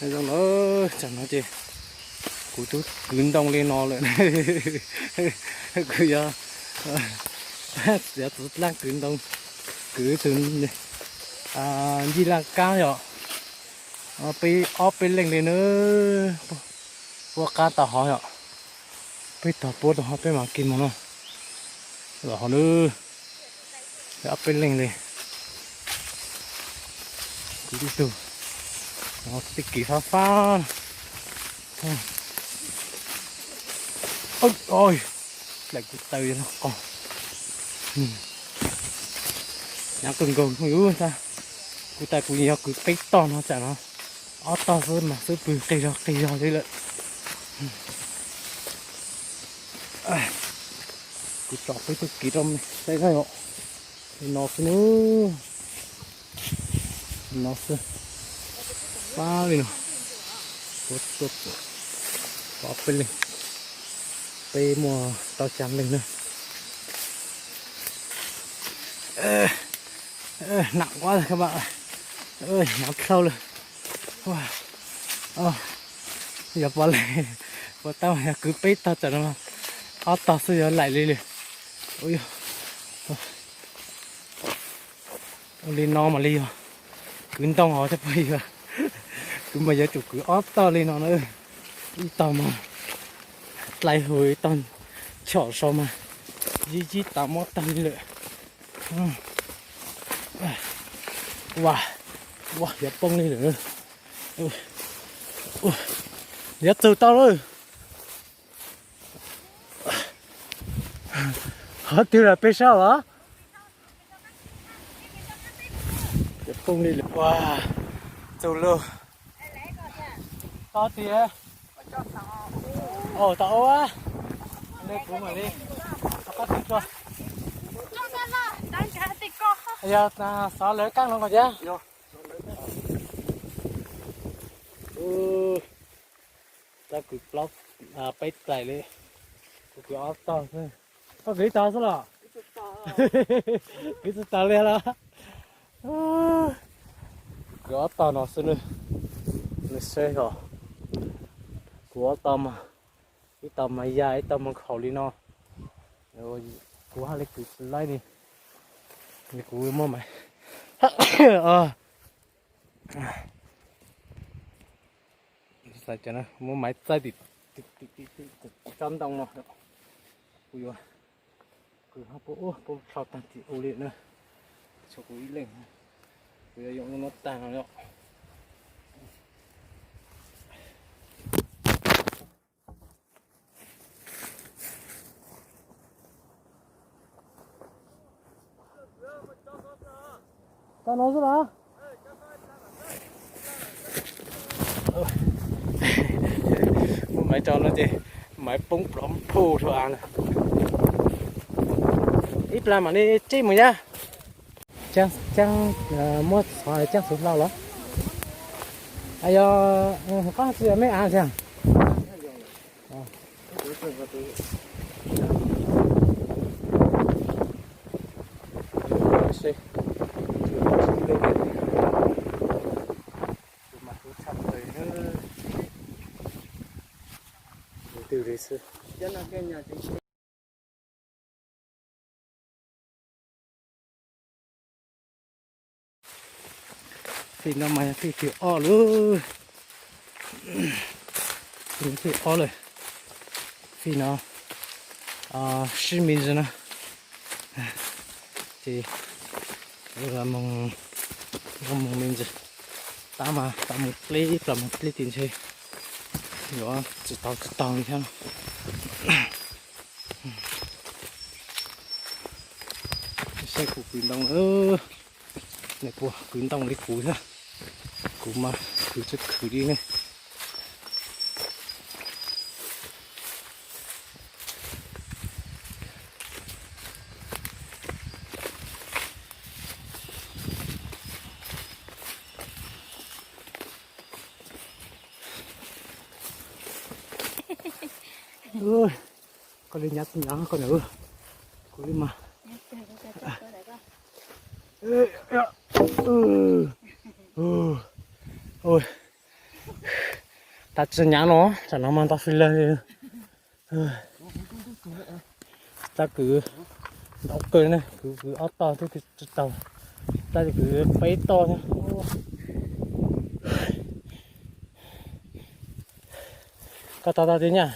Zoo na, tsam no ces kuv twb kwv ntoo li no lawm. Kuv yuav, yuav txiv dlaab kwv ntoo, kwv tus ncig laj kaab yom. Peb ob peb leej li na, puab qaab tau hov yom. Peb tog puab tau hov peb mam kis moog na. Los hov na, ob peb leej li. Kuv ib tug, tej kis fab fab. Daim kuv taw qos, hnyav kawg nkaus ntag. Kuv tas kuv yog kwv peb tog no tsam no ob tog xwb mas xub pwg qig zog qig zog li lawm. Kuv tso peb tug kis rau mej saib na yom. Li no xwb na, li no xwb. Pab li no, peb leeg, peb muaj rau xya leej na. Nặng quá rồi các bạn ơi. Hnyav dlhau lawm. Yog pom le, puas tau yog kwv peb tog tsam no ob tog xwb yuav laim li lawm. Ua li no mam li yog kwv ntoo os cov phooj ywg. Kuv mas yuav tsum kwv ob tog li no na. Ib tog mas dlai hwv, ib tog chom so mas yib yib tas mob tag li lawm. Ua, ua, yuav poob li lawm. Yuav txug tau lawm. Qhov twg lawm peb sab los? Yuav poob li lawm. Ua, txug lawm. Tau tiag. Ua, tau ua. Li kuv mam li rov qab txug dua. Yog xov lawv kaab no koj thiab. Tau kwv plaub, peb dlaim li. Kuv kwv ob tog xwb. Koj kwv ib tog xwb los? Kwv tsis tag li los? Kwv ob tog no xwb nawb. Nej saib os, kuv ob tog mas, ib tog mas ya, ib tog mas khaum li no. Kuv haj li kwv tsis laib li, kuv muab maiv, muab maiv txaij tim tsob ntoo no. Kuv yuav kwv ho puab ua puab rho tag tim u li na. Tshuav kuv ib leeg, kuv yuav yoo lub no tag no yom. Tau no xwb los? Muab maiv tso no ces maiv poob plov phuj rau av na. Ib plag mam li tsib mus yab. Caab, muab xov caab xuv hlau los? Yog qab tsi yog meb av thiab. Tus mas tus tshaj plaws ntws li xwb. Fij no mas yog fij thib ob lawm. Fij thib ob lawm. Fij no sib me ntsis na. Ces moog, moog me ntsis. Tab mas tab moog dleb, ib plag moog dleb tim ntshe yuav tsis tau tsis tau li thiab. Saib kuv kwv ntoo, nws puas kwv ntoo li kuv thiab. Kuv mas kwv tsis khwv li ne. Koj li nyab tsis nyab koj na. Kuv li mas. Ua, Tsis nyav no, tam no mas nto filler li. Tab kwv ntau kawg ne, kwv kwv ob tog twb tsis tau, tab kwv peb tog thiab. Koj tau tau tiag nyaj?